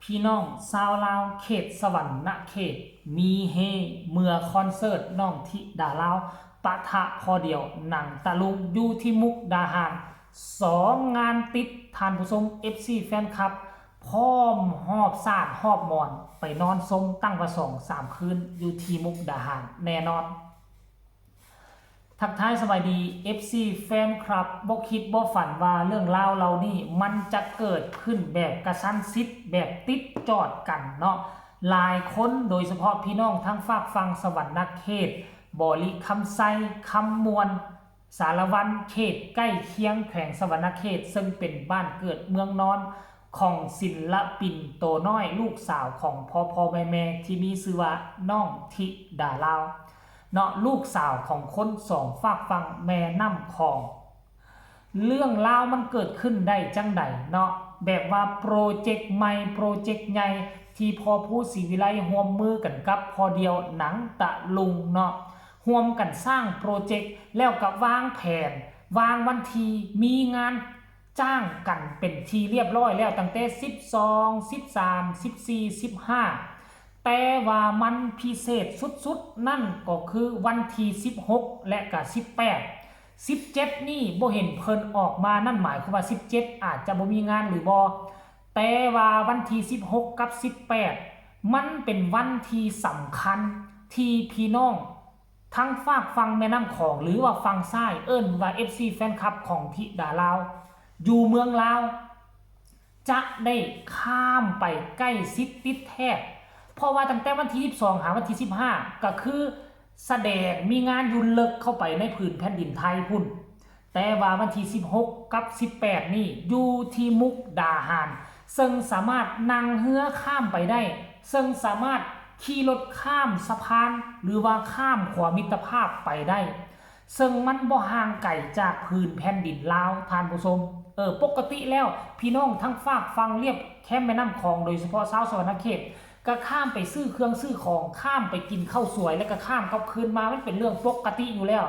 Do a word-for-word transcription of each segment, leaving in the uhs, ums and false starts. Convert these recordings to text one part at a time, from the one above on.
พี่น้องชาวลาวเขตสะหวันนะเขต มีเฮเมื่อคอนเสิร์ตน้องธิดาลาว ปะทะพ่อเดี่ยวหนังตะลุงอยู่ที่มุกดาหาร สองงานติด ท่านผู้ชม เอฟซี แฟนคลับ พร้อมฮอบซาดฮอบหมอน ไปนอนชมตั้งว่าสองสามคืนอยู่ที่มุกดาหารแน่นอน ทักทายสบายดี เอฟซี แฟนคลับ บ่คิดบ่ฝันว่าเรื่องราวเหล่านี้มันจะเกิดขึ้นแบบกระชั้นชิด แบบติดจอดกันเนาะ หลายคนโดยเฉพาะพี่น้องทั้งฝากฝั่งสะหวันนะเขต บริคำไช คำม่วน สารวัน เขตใกล้เคียงแขวงสะหวันนะเขต ซึ่งเป็นบ้านเกิดเมืองนอนของศิลปินโตน้อยลูกสาวของพ่อพ่อแม่แม่ที่มีชื่อว่าน้องธิดาลาว เนาะ ลูกสาวของคนสองฝากฝั่งแม่น้ำของ เรื่องราวมันเกิดขึ้นได้จั่งใดเนาะ แบบว่าโปรเจกต์ใหม่โปรเจกต์ใหญ่ที่พ่อผู้ศรีวิไลร่วมมือกันกับพ่อเดี่ยวหนังตะลุงเนาะ ร่วมกันสร้างโปรเจกต์แล้วก็วางแผน วางวันที่ มีงานจ้างกันเป็นที่เรียบร้อยแล้วตั้งแต่ สิบสอง สิบสาม สิบสี่ สิบห้า แต่ว่ามันพิเศษสุดๆ นั่นก็คือวันที่ สิบหก และก็ สิบแปด สิบเจ็ด นี่บ่เห็นเพิ่นออกมา นั่นหมายความว่า สิบเจ็ด อาจจะบ่มีงานหรือบ่ แต่ว่าวันที่ สิบหก กับ สิบแปด มันเป็นวันที่สำคัญที่พี่น้องทั้งฝากฝั่งแม่น้ำของ หรือว่าฝั่งซ้ายเอิ้นว่า เอฟซี แฟนคลับของธิดาลาว อยู่เมืองลาว จะได้ข้ามไปใกล้ชิดติดแทบ เพราะว่าตั้งแต่วันที่ สิบสอง หาวันที่ สิบห้า ก็คือแสดงมีงานอยู่เลิกเข้าไปในผืนแผ่นดินไทยพุ้น แต่ว่าวันที่ สิบหก กับ สิบแปด นี่อยู่ที่มุกดาหาร ซึ่งสามารถนั่งเฮือข้ามไปได้ ซึ่งสามารถขี่รถข้ามสะพาน หรือว่าข้ามขวามิตรภาพไปได้ ซึ่งมันบ่ห่างไกลจากผืนแผ่นดินลาว ท่านผู้ชม เออ ปกติแล้วพี่น้องทั้งฝากฝั่งเลียบแคมแม่น้ำของ โดยเฉพาะชาวสะหวันนะเขต ก็ข้ามไปซื้อเครื่องซื้อของ ข้ามไปกินข้าวสวย แล้วก็ข้ามกลับคืนมา มันเป็นเรื่องปกติอยู่แล้ว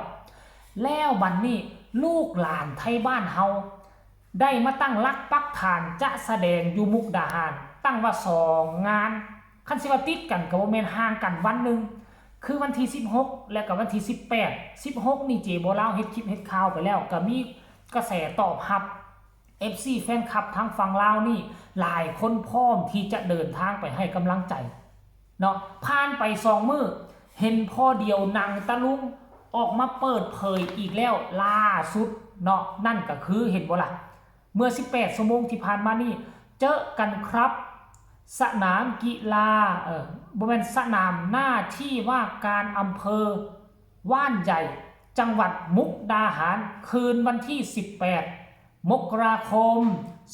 แล้วบัดนี้ลูกหลานไทบ้านเฮา ได้มาตั้งหลักปักฐานจะแสดงอยู่มุกดาหาร ตั้งว่าสองงาน คันสิว่าติดกันก็บ่แม่น ห่างกันวันหนึ่ง คือวันที่ สิบหก และก็วันที่ สิบแปด สิบหก นี่เจโบลาวเฮ็ดคลิปเฮ็ดข่าวไปแล้ว ก็มีกระแสตอบรับ เอฟซี แฟนคลับทางฝั่งลาวนี่ หลายคนพร้อมที่จะเดินทางไปให้กำลังใจเนาะ ผ่านไปสองมื้อ เห็นพ่อเดี่ยวหนังตะลุงออกมาเปิดเผยอีกแล้วล่าสุดเนาะ นั่นก็คือ เห็นบ่ล่ะ เมื่อ สิบแปด ชั่วโมงที่ผ่านมานี่ เจอกันครับ สนามกีฬา เออ บ่แม่น สนามหน้าที่ว่าการอำเภอว่านใหญ่ จังหวัดมุกดาหาร คืนวันที่ สิบแปด มกราคม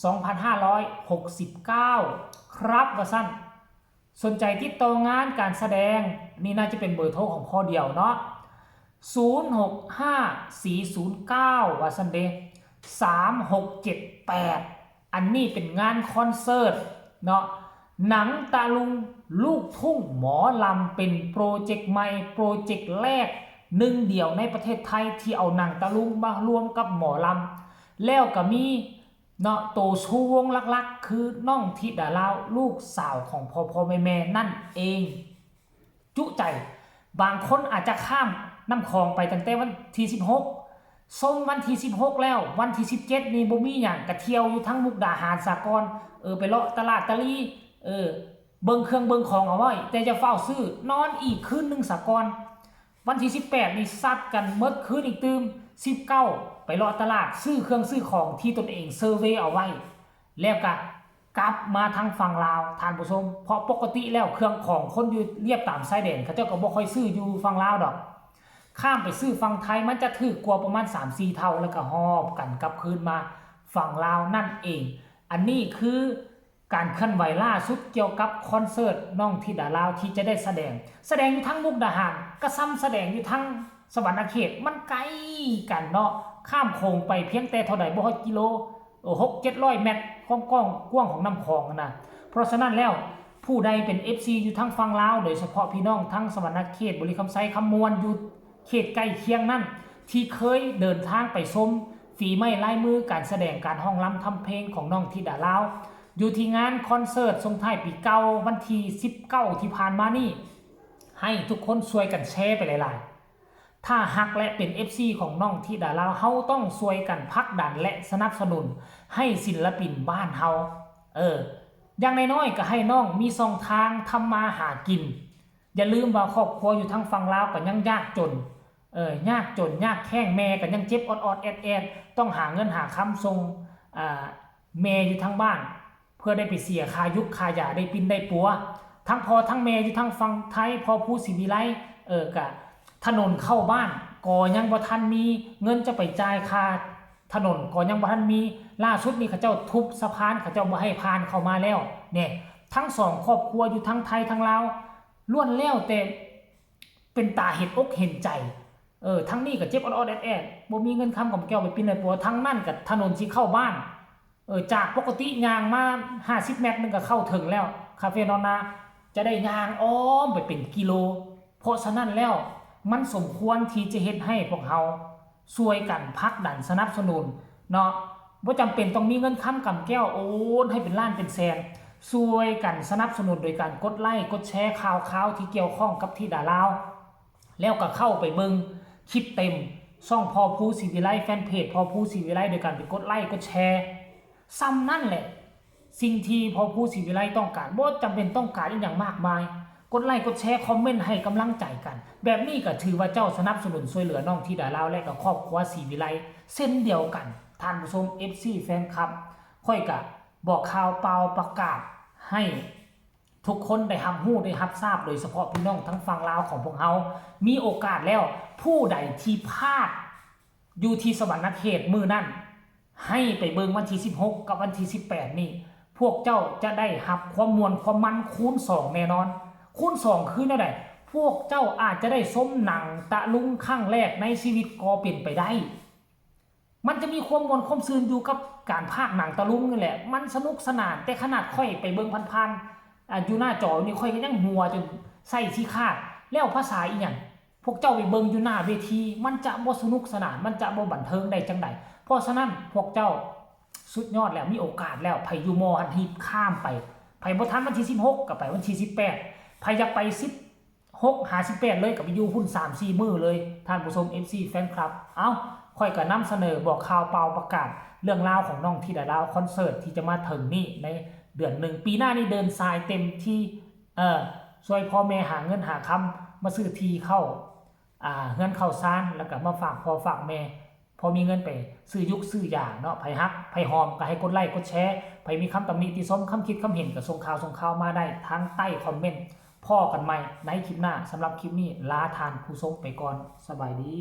สองพันห้าร้อยหกสิบเก้า ครับ ว่าซั่น สนใจติดต่องานการแสดง นี่น่าจะเป็นเบอร์โทรของพ่อเดี่ยวเนาะ ศูนย์หกห้าสี่ศูนย์เก้า ว่าซั่นเด้ สามหกเจ็ดแปด อันนี้เป็นงานคอนเสิร์ตเนาะ หนังตะลุงลูกทุ่งหมอลำ เป็นโปรเจกต์ใหม่ โปรเจกต์แรกหนึ่งเดียวในประเทศไทยที่เอาหนังตะลุงมารวมกับหมอลำ แล้วก็มีเนาะ โตชูวงหลักๆ คือน้องธิดาลาว ลูกสาวของพ่อพ่อแม่แม่นั่นเอง จุใจ บางคนอาจจะข้ามน้ำของไปตั้งแต่วันที่ สิบหก ชมวันที่ สิบหก แล้ว วันที่ สิบเจ็ด นี่บ่มีหยัง ก็เที่ยวอยู่ทั้งมุกดาหารสากล เออ ไปเลาะตลาดตะลี เออ เบิ่งเครื่องเบิ่งของเอาไว้ แต่อย่าฟ้าวซื้อ นอนอีกคืนหนึ่งสากล วันที่ สิบแปด นี่ซัดกันหมดคืนอีกตื่ม สิบเก้า ไปเลาะตลาดซื้อเครื่องซื้อของที่ตนเองเซอร์เวย์เอาไว้ แล้วก็กลับมาทางฝั่งลาว ท่านผู้ชม เพราะปกติแล้วเครื่องของคนอยู่เลียบตามชายแดน เขาเจ้าก็บ่ค่อยซื้ออยู่ฝั่งลาวดอก ข้ามไปซื้อฝั่งไทยมันจะถูกกว่าประมาณสามสี่เท่า แล้วก็หอบกันกลับคืนมาฝั่งลาวนั่นเอง อันนี้คือการเคลื่อนไหวล่าสุดเกี่ยวกับคอนเสิร์ตน้องธิดาลาวที่จะได้แสดง แสดงอยู่ทั้งมุกดาหาร ก็ส่ำแสดงอยู่ทั้งสะหวันนะเขต มันไกลกันเนาะ ข้ามโขงไปเพียงแต่เท่าใด บ่ฮอดกิโล เออ หกเจ็ดร้อยเมตร ความกว้าง กว้างของน้ำของนะ เพราะฉะนั้นแล้ว ผู้ใดเป็น เอฟซี อยู่ทางฝั่งลาว โดยเฉพาะพี่น้องทางสะหวันนะเขต บริคำไช คำม่วน อยู่เขตใกล้เคียงนั้น ที่เคยเดินทางไปชมฝีไม้ลายมือการแสดงการฮ้องรำทำเพลงของน้องธิดาลาว อยู่ที่งานคอนเสิร์ตส่งท้ายปีเก่าวันที่สิบเก้าที่ผ่านมานี่ ให้ทุกคนช่วยกันแชร์ไปหลายๆ ถ้าฮักและเป็น เอฟซี ของน้องธิดาลาว เฮาต้องช่วยกันผลักดันและสนับสนุนให้ศิลปินบ้านเฮา เออ อย่างน้อยๆ ก็ให้น้องมีช่องทางทำมาหากิน อย่าลืมว่าครอบครัวอยู่ทางฝั่งลาวก็ยังยากจน เออ ยากจนยากแค้น แม่ก็ยังเจ็บออดๆ แอดๆ ต้องหาเงินหาคำส่ง อ่า แม่อยู่ทางบ้าน เพื่อได้ไปเสียค่ายุกค่ายา ได้ปิ้นได้ปัว ทั้งพ่อทั้งแม่อยู่ทางฝั่งไทย พ่อภูศรีวิไล เออ กะถนนเข้าบ้านก็ยังบ่ทันมี เงินจะไปจ่ายค่าถนนก็ยังบ่ทันมี ล่าสุดนี่เขาเจ้าทุบสะพาน เขาเจ้าบ่ให้ผ่านเข้ามาแล้ว เนี่ย ทั้งสองครอบครัวอยู่ทั้งไทยทั้งลาว ล้วนแล้วแต่เป็นตาเห็นอกเห็นใจ เออ ทั้งนี้ก็เจ็บออดๆ แอดๆ บ่มีเงินคำกำแก้วไปปิ้นได้ปัว ทั้งนั้นก็ถนนสิเข้าบ้าน เออ จากปกติย่างมา ห้าสิบ เมตรหนึ่งก็เข้าถึงแล้ว คาเฟ่นอนนา จะได้ย่างอ้อมไปเป็นกิโล เพราะฉะนั้นแล้ว มันสมควรที่จะเฮ็ดให้พวกเฮาช่วยกันผลักดันสนับสนุนเนาะ บ่จำเป็นต้องมีเงินคำกำแก้วโอนให้เป็นล้านเป็นแสน ช่วยกันสนับสนุนโดยการกดไลค์กดแชร์ข่าวคราวที่เกี่ยวข้องกับธิดาลาว แล้วก็เข้าไปเบิ่งคลิปเต็มช่องพ่อภูศรีวิไล แฟนเพจพ่อภูศรีวิไล โดยการไปกดไลค์กดแชร์ ส่ำนั่นแหละ สิ่งที่พ่อภูศรีวิไลต้องการ บ่จำเป็นต้องการอีหยังมากมาย กดไลค์กดแชร์คอมเมนต์ให้กำลังใจกัน แบบนี้ก็ถือว่าเจ้าสนับสนุนช่วยเหลือน้องธิดาลาวและก็ครอบครัวศรีวิไลเช่นเดียวกัน ท่านผู้ชม เอฟซี แฟนคลับ ข้อยก็บอกข่าวเป่าประกาศให้ทุกคนได้รับรู้ได้รับทราบ โดยเฉพาะพี่น้องทั้งฝั่งลาวของพวกเฮา มีโอกาสแล้ว ผู้ใดที่พลาดอยู่ที่สะหวันนะเขตมื้อนั้น ให้ไปเบิ่งวันที่สิบหกกับวันที่สิบแปดนี่ พวกเจ้าจะได้รับความม่วนความมันคูณสองแน่นอน คูณสองคือแนวใด พวกเจ้าอาจจะได้ชมหนังตะลุงครั้งแรกในชีวิตก็เป็นไปได้ มันจะมีความม่วนความซื่นอยู่กับการพากย์หนังตะลุงนี่แหละ มันสนุกสนาน แต่ขนาดข้อยไปเบิ่งผ่านๆ อ่า อยู่หน้าจอนี่ข้อยก็ยังหัวจนไส้สิขาด แล้วภาษาอีหยัง พวกเจ้าไปเบิ่งอยู่หน้าเวที มันจะบ่สนุกสนาน มันจะบ่บันเทิงได้จั่งใด เพราะฉะนั้นพวกเจ้าสุดยอดแล้ว มีโอกาสแล้ว ไผอยู่มอหั่นรีบข้ามไป ไผบ่ทันวันที่สิบหกก็ไปวันที่สิบแปด ไผอยากไปสิบหกหาสิบแปดเลยก็ไปอยู่พุ้นสามสี่มื้อเลย ท่านผู้ชม เอฟซี แฟนคลับ เอ้า ข้อยก็นำเสนอบอกข่าวเป่าประกาศเรื่องราวของน้องธิดาลาวคอนเสิร์ตที่จะมาถึงนี่ในเดือนหนึ่ง ปีหน้านี่เดินสายเต็มที่ เออ ช่วยพ่อแม่หาเงินหาคำมาซื้อที่เข้า อ่า เฮือนเข้าซาน แล้วก็มาฝากพ่อฝากแม่ พอมีเงินไปซื้อยุกซื้อยาเนาะ ไผฮักไผหอมก็ให้กดไลค์กดแชร์ ไผมีคำตำหนิติชมคำคิดคำเห็นก็ส่งข่าวส่งข่าวมาได้ทางใต้คอมเมนต์ พ้อกันใหม่ในคลิปหน้า สำหรับคลิปนี้ลาท่านผู้ชมไปก่อน สบายดี